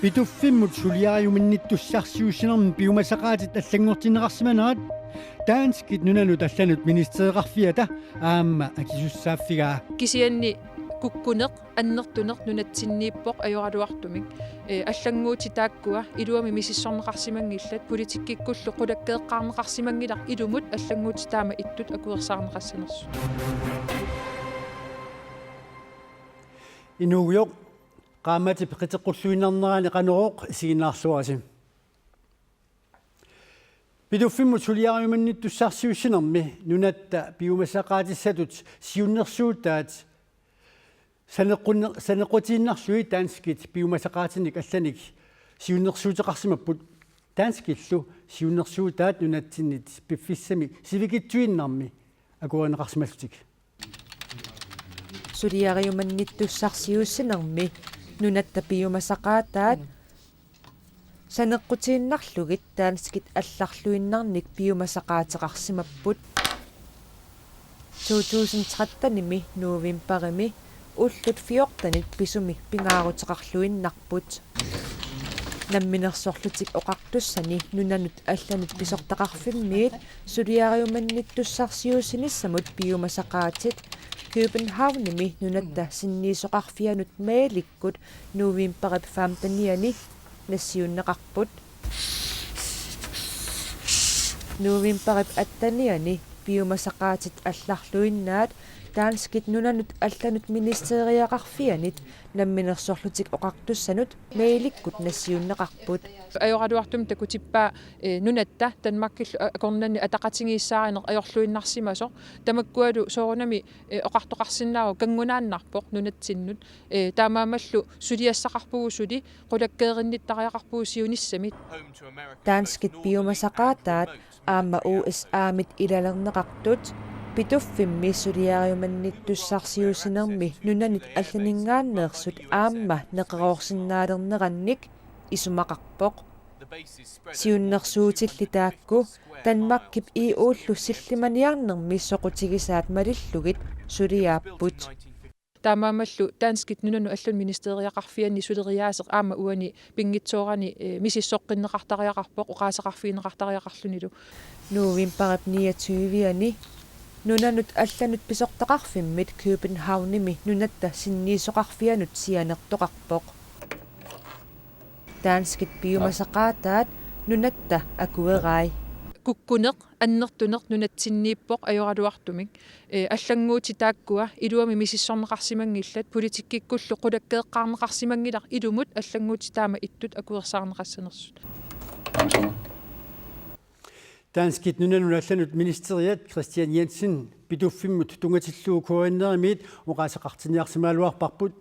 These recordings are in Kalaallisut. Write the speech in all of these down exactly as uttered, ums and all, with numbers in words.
Pituffimmut suliariumannittussarsiuussinermi piumasaqaatit allanngortinneqarsimanerat danskit nunanut allanut ministereqarfiata aamma akisussaaffigaa. Kisianni kukkuneq annertuneq nunatsinniippoq ajoraluartumik. Ee, allannguutit taakkua iluamik misissorneqarsimanngillat, politikkikkullu qulakkeeqqaarneqarsimanngilaq ilumut allannguutit taama ittut akuersaarneqassanersut. Inuugujoq, qaammatip qiteqqulluinnarnerani Qanorooq isiginnaarluarisi. Pituffimmut suliariumannittussarsiuussinermi nunatta piumasaqaatissatut siunnersuutaat saneqqunne-, saneqqutiinnarlugit danskit piumasaqaatinik allanik siunnersuuteqarsimapput. Danskillu siunnersuutaat nunatsinnit piffissami sivikitsuinnarmi akuerineqarsimallutik. Suliariumannittussarsiuussinermi nunatta piumasaqaataat saneqqutiinnarlugit danskit allarluinnarnik piumasaqaateqarsimapput. To tusind trettenimi novembarimi ullut fjortenit pisumik pingaaruteqarluinnarput. Namminersorlutik Oqartussani nunanut allanut pisortaqarfimmiit suliariumannittussarsiuussinissamut piumasaqaatit Københavnimi nunatta sinniisoqarfianut mailikkut novembarip femtenianni nassiunneqarput. Novembarip attenianni piumasaqaatit allarluinnaat danskit nunanut allanut ministeriaqarfianit Namminersorlutik Oqartussanut mailikkut nassiunneqarput. Ajoraluartumik takutippaa, eh, nunatta Danmarkillu a-, akornanni ataqatigiissaarineq ajorluinnarsimasoq. Tamakkualu soorunami, eh, oqartoqarsinnaavoq kanngunaannarpoq nunatsinnut. Eh, taamaammallu suliassaqarpugut suli, qulakkeerinnittariaqarpugut siunissami. Danskit piumasaqaataat aamma U S A-mit ilalerneqartut Pituffimmi suliariumannittussarsiuussinermi nunanit allaninngaanneersut aamma neqeroorsinnaalernerannik isumaqarpoq. Siunnersuutilli taakku Danmarkip E U-llu sillimaniarnermi soqutigisaat malillugit suliaapput. Taamaammallu danskit nunanut allanut ministeriaqarfianni suleriaaseq aamma uani pinngitsoorani, eh, misissoqqinneqartariaqarpoq oqaaseqarfigineqartariaqarlunilu. Novembarip niogtyve-ani nunanut allanut pisortaqarfimmit Københavnimi nunatta sinniisoqarfianut sianertoqarpoq. Danskit piumasaqaataat nunatta akuerai. Kukkuneq annertuneq nunatsinniippoq ajoraluartumik. Eh, allannguutit taakkua iluamik misissorneqarsimanngillat, politikkikkullu qulakkeeqqaarneqarsimanngilaq ilumut allannguutit taama ittut akuersaarneqassanersut. Danskit nunanut allanut ministeriat Kristian Jensen Pituffimmut tunngatillugu K N R-imiit oqaaseqartinniarsimagaluarparput.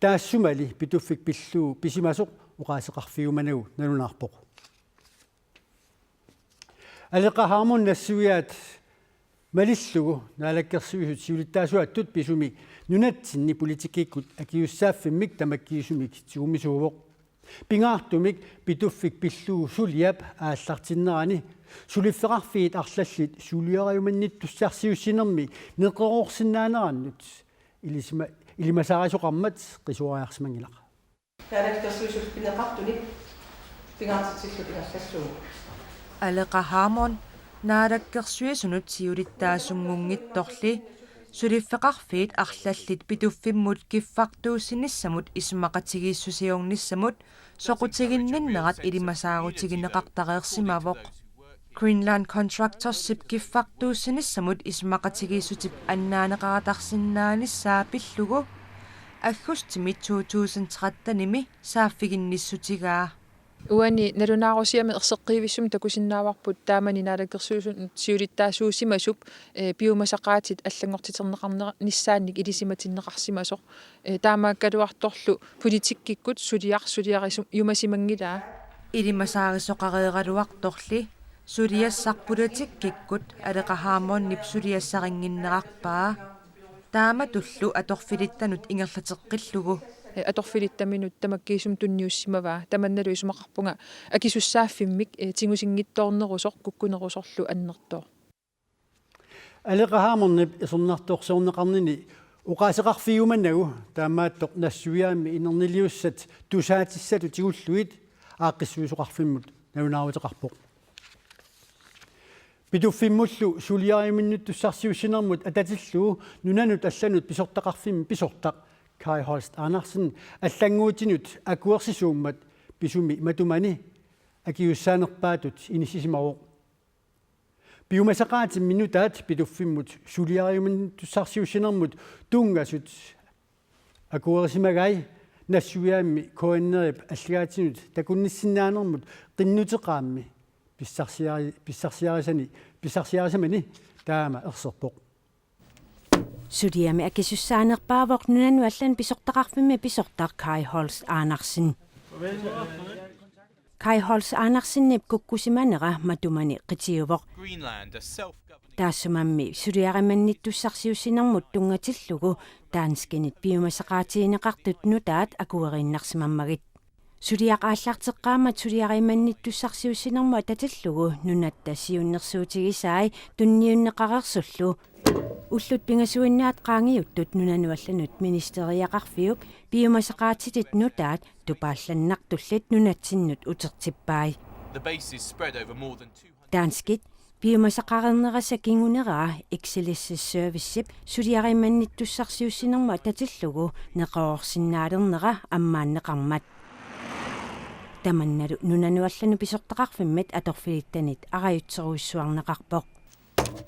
Taassumali Pituffik pillugu pisimasoq oqaaseqarfiumanagu nalunaarpoq. Aleqa Hammond nassuiaat malillugu Naalakkersuisut siulittaasuattut pisumi nunatsinni politikkikkut akisussaaffimmik tamakkiisumik tigummisuuvoq. Pingaartumik Pituffik pillugu suliap aallartinnerani suliffeqarfiit arlallit suliariumannittussarsiuussinermi neqeroorsinnaanerannut ilisima-, ilimasaarisoqarmat qisuariarsimanngilaq. Naalakkersuisut pineqartunik pingaartitsillutik ingerlallugu. Aleqa Hammond Naalakkersuisunut siulittaasunngunngitsorli suliffeqarfiit arlallit Pituffimmut kiffartuussinissamut isumaqatigiissusiornissamut soqutiginninnerat ilimasaarutigineqartareersimavoq. Greenland Contractorsip kiffartuussinissamut isumaqatigiissutip annaaneqaratarsinnaanissaa pillugu aggustimi to tusind tretten-imi saaffiginnissutigaa. Uani nalunaarusiami erseqqivissumik takusinnaavarput taamani Naalakkersuisunut siulittaasuusimasup, eh, piumasaqaatit allanngortiterneqarnissaannik ilisimatinneqarsimasoq. Eh, taamaakkaluartorlu politikkikkut suliaq suliarisu-, -jumasimanngilaa. Ilimasaarisoqareeraluartorli suliassaq politikkikkut Aleqa Hammondip suliassarinnginnerarpaa. Taamatullu atorfilittanut ingerlateqqillugu. Eh, atorfilittaminut tamakkiisumik tunniussimavaa. Tamannalu isumaqarpunga akisussaaffimmik, eh, tigusinngitsoornerusoq kukkunerusorlu annertooq. Aleqa Hammondip isornartorsiorneqarnini oqaaseqarfigiumanagu taamaattoq nassuiaammi inerniliussat tusaatissatut tigullugit aaqqissuisoqarfimmut nalunaaruteqarpoq. Pituffimmullu suliariumannittussarsiuussinermut atatillugu nunanut allanut pisortaqarfimmi pisortaq Kai Holst Andersen allannguutinut akuersisuummat pisumi matumani akisussaanerpaatut inissisimavoq. Piumasaqaatimmi nutaat pituffimmut suliariumannittussarsiuussinermut tunngasut akuerisimagai nassuiaammi K N R-ip allagaatinut takunnissinnaanermut qinnuteqaammi pissarsiari-, pissarsiarisani, pissarsiarisamani taama erserpoq. Suliami akisussaanerpaavoq nunanut allanut pisortaqarfimmi pisortaq Kai Holst Andersen. Kai Holst Andersenip kukkusimanera matumani qitiuvoq. Greenland, a self-governing Taassumammi suliarimannittussarsiuussinermut tunngatillugu danskinit piumasaqaatigineqartut nutaat akueriinnarsimammagit. Suliaq aallarteqqaammat suliarimannittussarsiuussinermut atatillugu nunatta siunnersuutigisai tunniunneqareersullu ullut pingasuinnaat qaangiuttut nunanut allanut ministeriaqarfiup piumasaqaatitit nutaat tupaallannartullit nunatsinnut utertippai. The base is spread over more than two hundred Danskit piumasaqareernerisa kingunera Excelsis Servicep suliarimannittussarsiuussinermut atatillugu neqeroorsinnaalernera ammaanneqarmat. Tamannalu nunanut allanut pisortaqarfimmit atorfilittanit arajutserujussuarneqarpoq.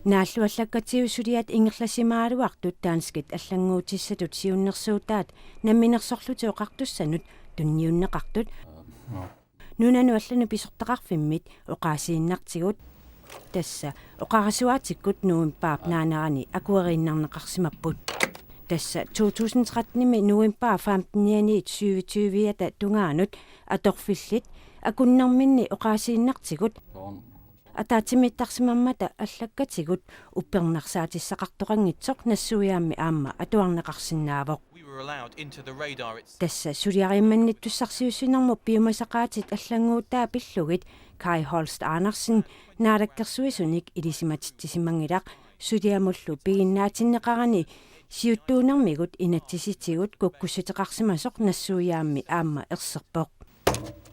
Naallu allakkatigut suliat ingerlasimagaluartut danskit allannguutissatut siunnersuutaat Namminersorlutik Oqartussanut tunniunneqartut nunanut allanut pisortaqarfimmit oqaasiinnartigut, tassa oqarasuaatikkut novembarip naanerani akueriinnarneqarsimapput. Tassa to tusind tretten-imi novembarip femten-ianiit syvogtyve-ata tungaanut atorfillit akunnerminni oqaasiinnartigut ataatsimiittarsimammata allakkatigut uppernarsaatissaqartoqanngitsoq nassuiaammi aamma atuarneqarsinnaavoq. We were allowed into the radar. It's Tassa suliarimannittussarsiuussinermut piumasaqaatit allannguutaa pillugit Kai Holst Andersen Naalakkersuisunik ilisimatitsisimanngilaq suliamullu piginnaatinneqarani siuttuunermigut inatsisitigut kukkussuteqarsimasoq nassuiaammi aamma erserpoq.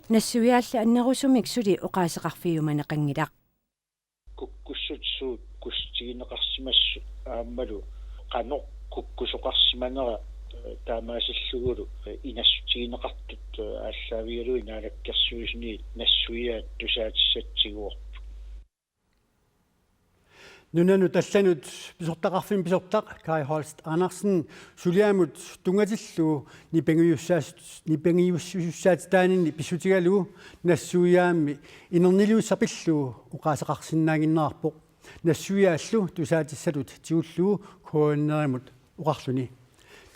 Nassuiaalli annerusumik suli oqaaseqarfigiumaneqanngilaq. Kukkussutissat kukkussutigineqarsimassuk aammalu qanoq kukkusoqarsimanera, eh, taamaasillugulu, eh, inassutigineqartut, eh, aallaavigalugit Naalakkersuisuni nassuiaat tusaatissatut tiguarput. Nunanut allanut pisortaqarfimmit pisortaq Kai Holst Andersen suliamut tunngatillugu nipangiussaas-, nipangiussussaatitaaninni pissutigalugu nassuiaammi inerniliussaq pillugu oqaaseqarsinnaannginnerarpoq. Nassuiaallu tusaatissatut tigullugu K N R-imut oqarluni.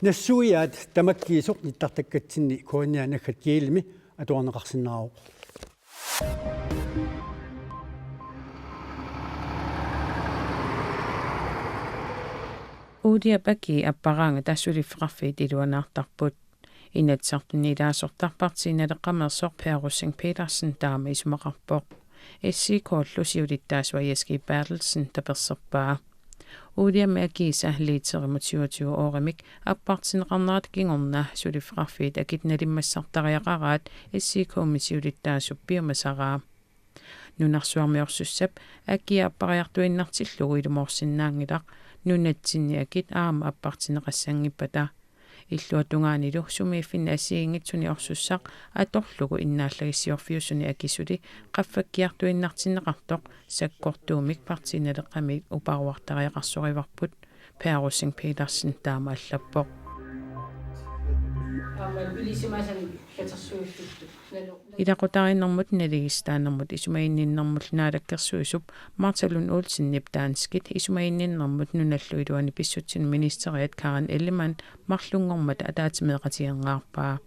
Nassuiaat tamakkiisoq nittartakkatsinni K N R naggat gl-imi atuarneqarsinnaavoq. Uudiap akii apparaangata suliffeqarfiit iluanaartarput. Inatsisartuni ilaasortaq Partii Naleqqameersoq Per Rosing Petersen taama isumaqarpoq. S I K-llu siulittaasua Jess G Berthelsen taperserpaa. Uudiami akiisa liiterimut syvogtyve eurimik appartinneqarnerata kingorna suliffeqarfiit akit nalimmassartariaqaraat S I K-mi siulittaasup piumasaraa. Nunarsuarmiorsussap akia appariartuinnartillugu ilumoorsinnaanngilaq nunatsinni akit aamma appartinneqassanngippata. Illuatungaanilu sumiiffinni assigiinngitsuni orsussaq atorlugu innaallagissiorfiusuni aki suli qaffakkiartuinnartinneqartoq sakkortuumik Partii Naleqqami uparuartariaqarsorivarput, Per Rosing Petersen taama allappoq. Ilaqutariinnermut naligiissitaanermut isumaginninnermullu naalakkersuisup Martha Lund Olsenip danskit isumaginninnermut nunallu iluani pissutsinut ministeriat Karen Ellemann marlunngormat ataatsimeeqatigiinnaarpaa.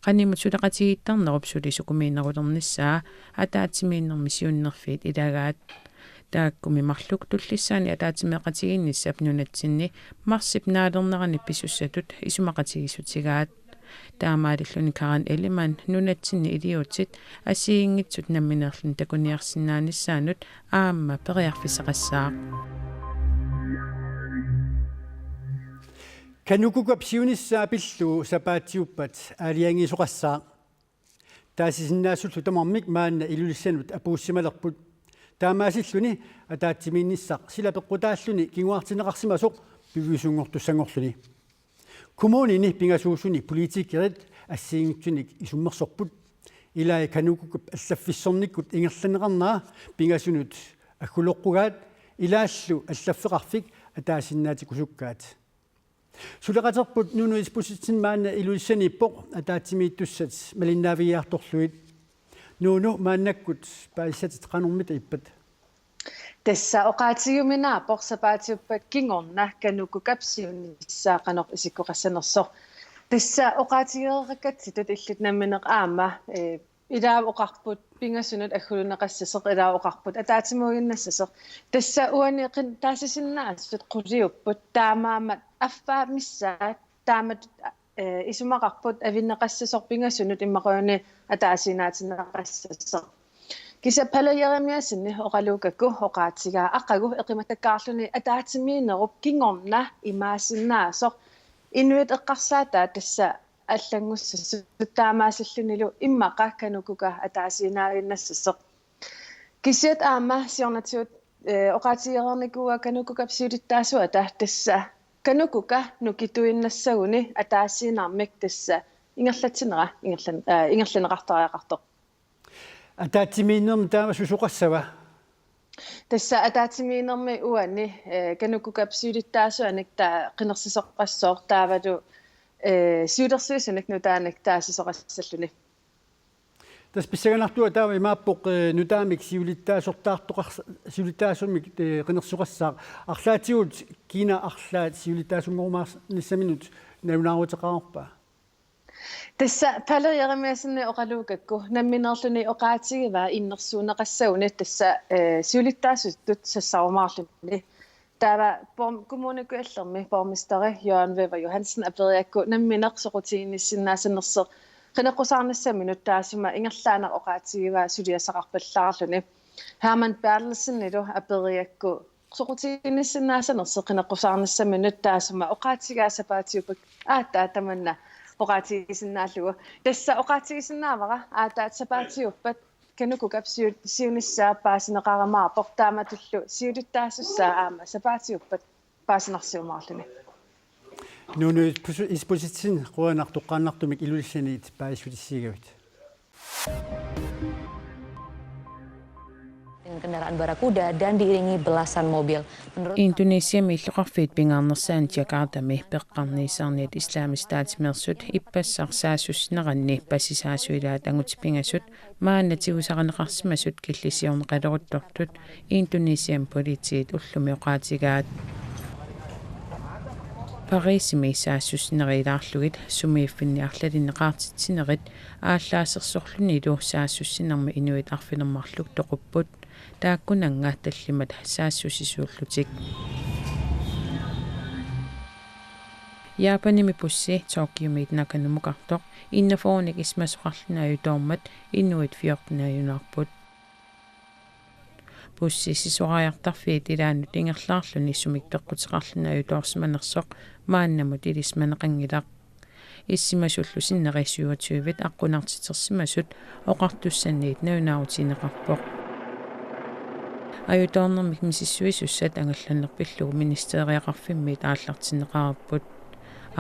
Qanimut suleqatigiittarnerup suli sukumiinnerulernissaa ataatsimiinnermi siunnerfiit ilagaat. Taakkumi marluk tullissaani ataatsimeeqatigiinnissap nunatsinni marsip naalernerani pisussatut isumaqatigiissutigaat. Taamaalilluni Karen Ellemann nunatsinni iliuutsit assigiinngitsut nammineerluni takuniarsinnaanissaannut aamma periarfissaqassaaq. Kanukukap siunissaa pillugu sapaatiuppat aalajangiisoqassaaq. Taasisinnaasullu tamarmik maanna Ilulissanut apuussimalerput. Taamaasilluni ataatsimiinnissaq sila peqqutaalluni kinguartinneqarsimasoq piviusunngortussanngorluni. Kommunini pingasuusuni politikerit assigiinngitsunik isummersorput. Ilai Kanukukap allaffissornikkut ingerlanneqarnera pingasunut agguleqqugaat ilaallu allaffeqarfik ataasiinnaatikusukkaat. Suleqaterput Nuunu Isbosethsen maanna Ilulissaniippoq ataatsimiittussat malinnaavigiartorlugit. Nuunu, maannakkut paasissatit qanormita ippat? Tassa oqaatigiuminaappoq sapaatiuppat kingorna Kanukukap siunissaa qanoq isikkoqassanersoq. Tassa oqaatigereerakkatsitut illit nammineq aamma, eh, ilaat oqarput pingasunut agguluneqassasoq, ilaat oqarput ataatsimuuginnassasoq. Tassa uani qin-, taasisinnaasut quliupput, taamaammat affaa missaat taamatut, eh, isumaqarput avinneqassasoq pingasunut imaluunniit ataasiinnaatinneqassasoq. Kisianni Palle Jeremiassenip oqaluukakku oqaatigaa aqagu eqimattakkaarluni ataatsimiinnerup kingorna imaasinnaasoq inuit eqqarsaataat tassa allanngussasut, taamaasillunilu immaqa Kanukuka ataasiinnaaginnassasoq. Kisianni aamma siornatigut, eh, oqaatigereernikuuaa Kanukukap siulittaasuata, tassa Kanukuka nukittuinnassaguni ataasiinnarmik tassa ingerlatsinera ingerlan-, eh, ingerlanneqartariaqartoq. Ataatsimiinnermi taama susoqassava? Tassa ataatsimiinnermi uani, eh, Kanukukap siulittaasuanik taava qinersisoqassooq, taavalu, eh, siulersuisunik nutaanik taasisoqassalluni. Tassa pissanganartua taava imaappoq, eh, nutaamik siulittaasortaartoqars-, siulittaasumik, eh, qinersisoqassaaq. Arlaatigut kina arlaat siulittaasunngorumaanissaminut nalunaaruteqarpa? Tassa Palle Jeremiassenip oqaluukakku nammineerluni oqaatigivaa innersuunneqassaguni tassa, eh, siulittaasuttut sassarumaarluni. Taava borg-, Kommune Kujallermi borgmesteri Jørgen Wæver Johansen aperiakku nammineq soqutiginnissinnaasanersoq qineqqusaarnissaminut taassuma ingerlaannaq oqaatigivaa suliassaqarpallaarluni. Hermann Berthelsenilu aperiakku soqutiginnissinnaasanersoq qineqqusaarnissaminut taassuma oqaatigaa sapaatiuppat aatsaat tamanna oqaatigisinnaallugu. Tassa oqaatigisinnaavara aatsaat sapaatiuppat Kanukukap siu-, siunissaa paasineqarumaarpoq, taamatullu siulittaasussaa aamma sapaatiuppat paasinarsiumaarluni. Nuunu Isbos-, Isbosethsen, qujanaq toqqaannartumik Ilulissaniit paasissutissiigavit. Dengan kendaraan Barracuda dan diiringi belasan mobil. Menurut Indonesiami illoqarfiit pingaarnersaanni Jakartami peqqarniisarniit Islamisk Stat-imeersut ippassaq saassussineranni pasisaasut ilaat angutit pingasut maanna tigusarineqarsimasut killisiorneqaleruttortut Indonesiami politiit ullumi oqaatigaat. Parisimi saassussinerit ilaarlugit sumiiffinni arlalinni qaartitsinerit aallaasersorlunilu saassussinermi inuit arfineq-marluk toqupput, taakkunannga tallimat saassussisuullutik. Japanimi bussi Tokyomiit Nakanomukartoq enogfyrrenik isumasoqarluni ajutoormat inuit fjorten ajunaarput. Bussi sisorariartarfiit ilaannut ingerlaarluni sumik peqquteqarluni ajutoorsimanersoq maannamut ilisimaneqanngilaq. Isumasullu sinneri syvogtyve aqqunartitersimasut oqartussanniit nalunaarutigineqarpoq. Ajutoornermik misissuisussat angallanneq pillugu ministeriaqarfimmiit aallartinneqareerput.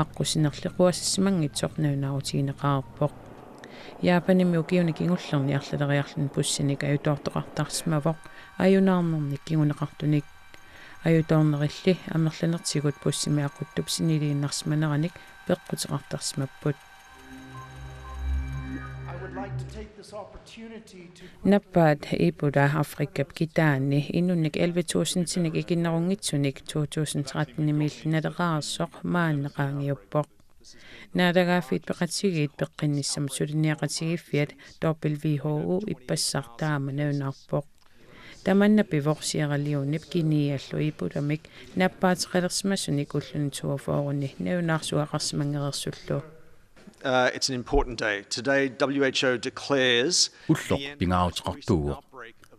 Aqqusinerli quassassimanngitsoq nalunaarutigineqareerpoq. Japanimi ukiuni kingullerni arlaleriarluni bussinik ajutoortoqartarsimavoq ajunaarnernik kinguneqartunik. Ajutoornerilli amerlanertigut bussimi aquttup siniliinnarsimaneranik peqquteqartarsimapput. I would like to take this opportunity to Nappaat Ebola Afrikap kitaani inunnik elleve tusindinik ikinnerunngitsunik to tusind tretten-imiilli naleqareersoq maanna qaangiuppoq. Naalagaaffiit Peqatigiit peqqinnissamut suliniaqatigiiffiat W H O ippassaq taama nalunaarpoq. Tamanna pivoq Sierra Leonep, Guineallu Ebolamik nappaateqalersimasunik ulluni toogfyrreni nalunaarsugaqarsimanngereersullu. Uh, it's an important day. Today, W H O declares Ulloq pingaaruteqartuuvoq.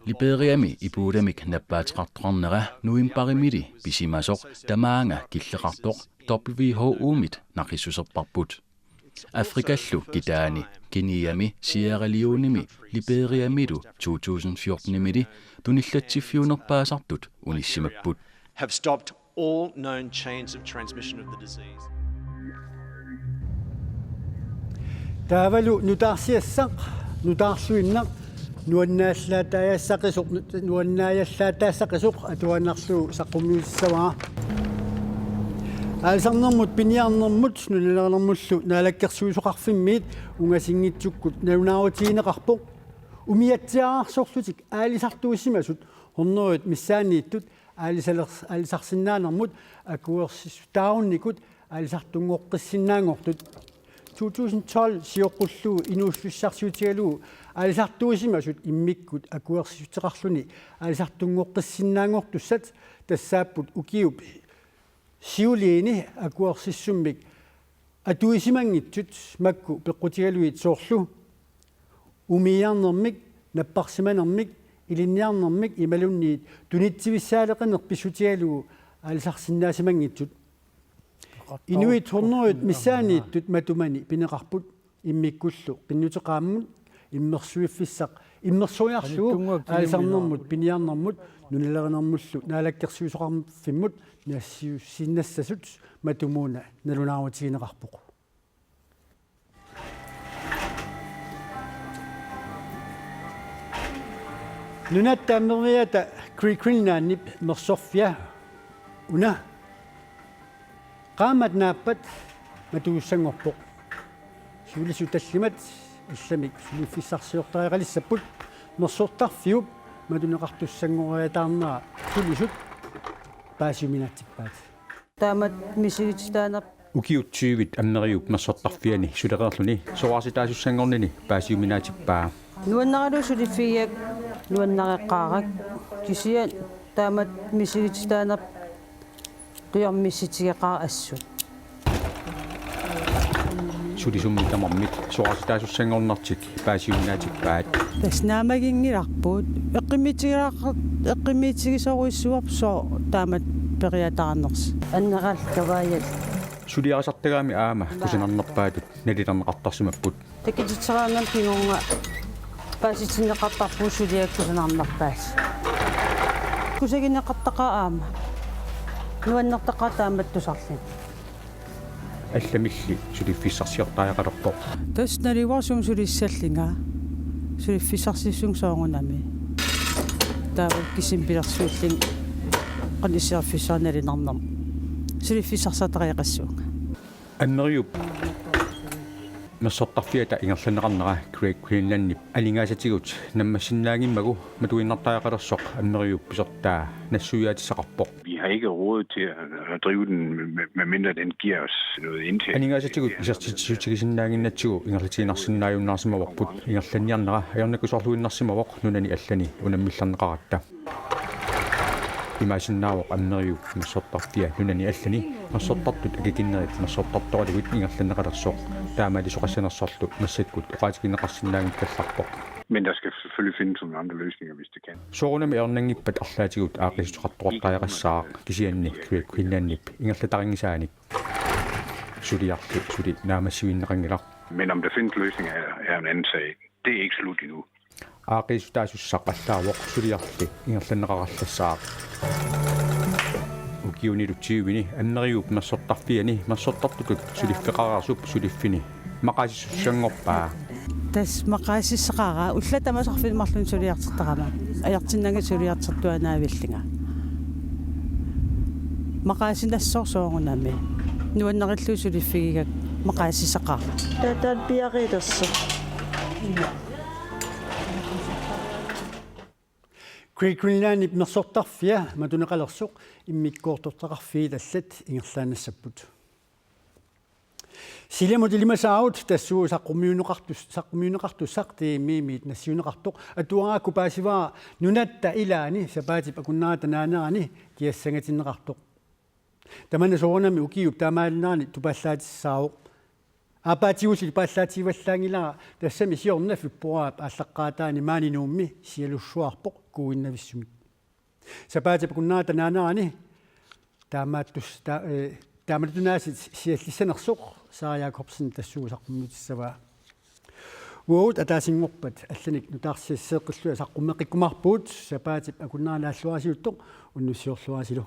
Liberiami Ebolamik nappaateqartoqarnera novembarimili pisimasoq tamaanga killeqartoq W H O-mit naqissuserparput. Afrikallu kitaani, Kenyami, Sierra Leonemi, Liberiamilu to tusind fjortenimili tunillatsiffiunerpaasartut unissimapput. Have stopped all known chains of transmission of the disease. Taavalu nutaarsiassaq, nutaarluinnaq, nuannaallaataassaqisoq, nuannaallaataassaqisoq atuaannarlugu saqqummiutissavara. Aalisarnermut, piniarnermut, nunalerinermullu naalakkersuisoqarfimmiit ungasinngitsukkut nalunaarutigineqarpoq. Umiatsiaarsorlutik aalisartuussimasut hundredet missaanniittut aalisalers-, aalisarsinnaanermut akuersissutaarunikut aalisartunngoqqissinnaanngortut. To tusind tolv sioqqullugu inuussutissarsiutigalugu aalisartuussimasut immikkut akuersissuteqarluni aalisartunngoqqissinnaanngortussat tassaapput ukiup siuliini akuersissummik atuisimanngitsut makku peqqutigalugit soorlu umiarnermik, napparsimanermik, ilinniarnermik imaluunniit tunitsivissaaleqineq pissutigalugu aalisarsinnaasimanngitsut. Inuit hundredet missaanniittut matumani pineqarput, immikkullu qinnuteqaammut immersuiffissaq immersoriarlugu aalisarnermut, piniarnermut, nunalerinermullu naalakkersuisoqarfimmut nassiussiinnassasut matumuuna nalunaarutigineqarpoq. Nunatta Ameriata Great Greenlandip mersorfia una qaammat naappat matuussanngorpoq. Sulisut tallimat allamik suliffissarsiortariaqalissapput, mersortarfiup matuneqartussanngoriataarnera sulisut paasiuminaatsippaat. Taamak misigititaanerp. Ukiut tyvit Ameriup mersortarfiani sulereerluni soraarsitaasussanngornini paasiuminaatippaa. Nuannaralu suliffigigakku nuannareqqaarakku, kisianni taamak misigititaanerp tujormissutigeqaara assut. Sulisummi tamarmik soraarsitaasussanngornertik paasiuminaatippaat. Tassa naammaginngilarput. Eqqumiitsigilaa-, eqqumiitsigisorujussuarput sooq taamak periataarnersoq. Annerallu kavaajat. Suliarisartagami aamma kusanarnerpaatut nalilerneqartarsimapput. Takutitseraangama kingorna paasitinneqartarpugut suliakka kusanarnerpaasut. Kusagineqartaqaaq aamma. Nuannertaqaaq taamak tusarluni. Allamilli suliffissarsiortariaqalerpoq. Tassa naluara sumut sulissallunga. Suliffissarsissuunga soorunami. Taava kisimi pilersuillunga qanoq iserfissarneq nalunaarnermut. Suliffissarsartariaqassuunga. Ameriup mersortarfiata ingerlanneqarnera Great Greenlandip aningaasatigut nammassinnaanngimmagu matuinnartariaqalersoq Ameriup pisortaa nassuiaatissaqarpoq. Vi har ikke råd til at, at drive den, med, medmindre den giver os noget indtægt. Aningaasatigut isertitsissutigisinnaannginnatsigu ingerlatinarsinnaajunnaarsimavarput, ingerlanniarnera ajornakusoorluinnarsimavoq nunani allani unammillerneqaratta. Imaassinnaavoq Ameriup mersortarfia nunani allani mersortartut akikinnerit mersortartoralugit ingerlanneqalersoq, taamaalisoqassanersorlu massakkut oqaatigineqarsinnaanngikkallarpoq. Men der skal selvfølgelig findes nogle andre løsninger, hvis det kan. Soorunami ajornanngippat arlaatigut aaqqiissuteqartoqartariaqassaaq, kisianni Great Greenlandip ingerlatarinngisaanik. Suliarli suli naammassivinneqanngilaq. Men om der findes løsninger, er, er en anden sag. Det er ikke slut endnu. Aaqqiissutaasussaq allaavoq, suliarli ingerlanneqarallassaaq. Ukiunilu tyvini Ameriup mersortarfiani mersortartutut suliffeqareersup suliffini maqaasisussanngorpaa. Tassa maqaasissaqaara ullut tamasarfiit marlunnik suliartortarama. Ajortinnagu suliartortuaannavillunga. Maqaasinassooq soorunami. Nuannarillugu suliffigigakku maqaasissaqaara. Taava taanna piariilersoq. Great Greenlandip mersortarfia matuneqalersoq immikkoortortaqarfiit allat ingerlaannassapput. Silamut ilimasaarut tassuuna saqqummiunneqartus-, saqqummiunneqartussaq D M I-miit nassiunneqartoq atuarakku paasivara nunatta ilaani sapaatip akunnerata naanerani kiassangatinneqartoq. Tamanna soorunami ukiup taamaalinnerani tupaallaatissaavoq. Aappaatigulli tupaallaatigivallaaginngilara, tassami siorna februaarip aallaqqaataani maani Nuummi sialussuarpoq kuuinnavissumik. Sapaatip akunnerata naanerani taamaattus-, ta-, eh, Taamatunaasiit siallissanersoq Sara Jakobsen tassuugu saqqummissavaa. Uagut ataasinngorpat allanik nutaarsiasseeqqillugit saqqummeqqikkumaarpugut, sapaatip akunnera naalluarisiuttoq unnussiorluarisilu.